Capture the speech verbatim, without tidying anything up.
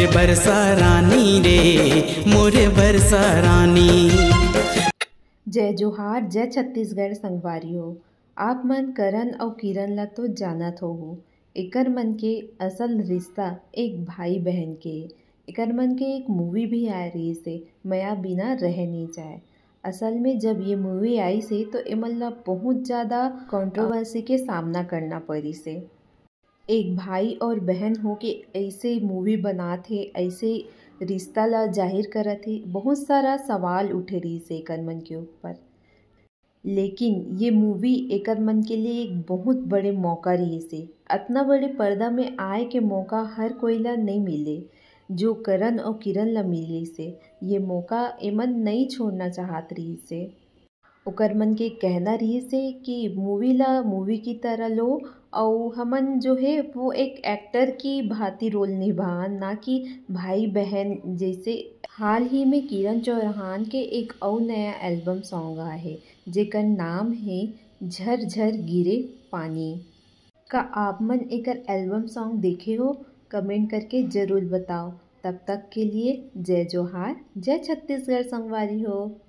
बरसा रानी रे, मोरे बरसा रानी। जय जोहार, जय छत्तीसगढ़ संगवारी हो। आप मन करण अउ किरण ला तो जानत होहू। एकर मन के असल रिश्ता एक भाई बहन के। एकर मन के एक मूवी भी आए रहिस हे, मया बिना रह नहीं जाए। असल में जब ये मूवी आइस हे तो एमन ला बहुत ज़्यादा कंट्रोवर्सी के सामना करना पड़िस हे। एक भाई और बहन होके ऐसे मूवी बनात हे, ऐसे रिश्ता ला जाहिर करत हे, बहुत सारा सवाल उठे रहिस हे एकर मन के ऊपर। लेकिन ये मूवी एकर मन के लिए एक बहुत बड़े मौका रहिस हे। अतना बड़े पर्दा में आए के मौका हर कोई ला नहीं मिले, जो करण और किरण ला मिलिस हे। ये मौका एमन नहीं छोड़ना चाहत रहिस हे। ओकर मन के कहना रहिस हे कि मूवी ला मूवी की तरह लो, अउ हमन जो है वो एक एक्टर की भांति रोल निभान, ना कि भाई बहन जैसे। हाल ही में किरण चौहान के एक अउ नया एल्बम सॉन्ग आए हे, जेकर नाम हे झर झर गिरे पानी। का आप मन एकर एल्बम सॉन्ग देखे हो? कमेंट करके जरूर बताओ। तब तक के लिए जय जोहार, जय छत्तीसगढ़ संगवारी हो।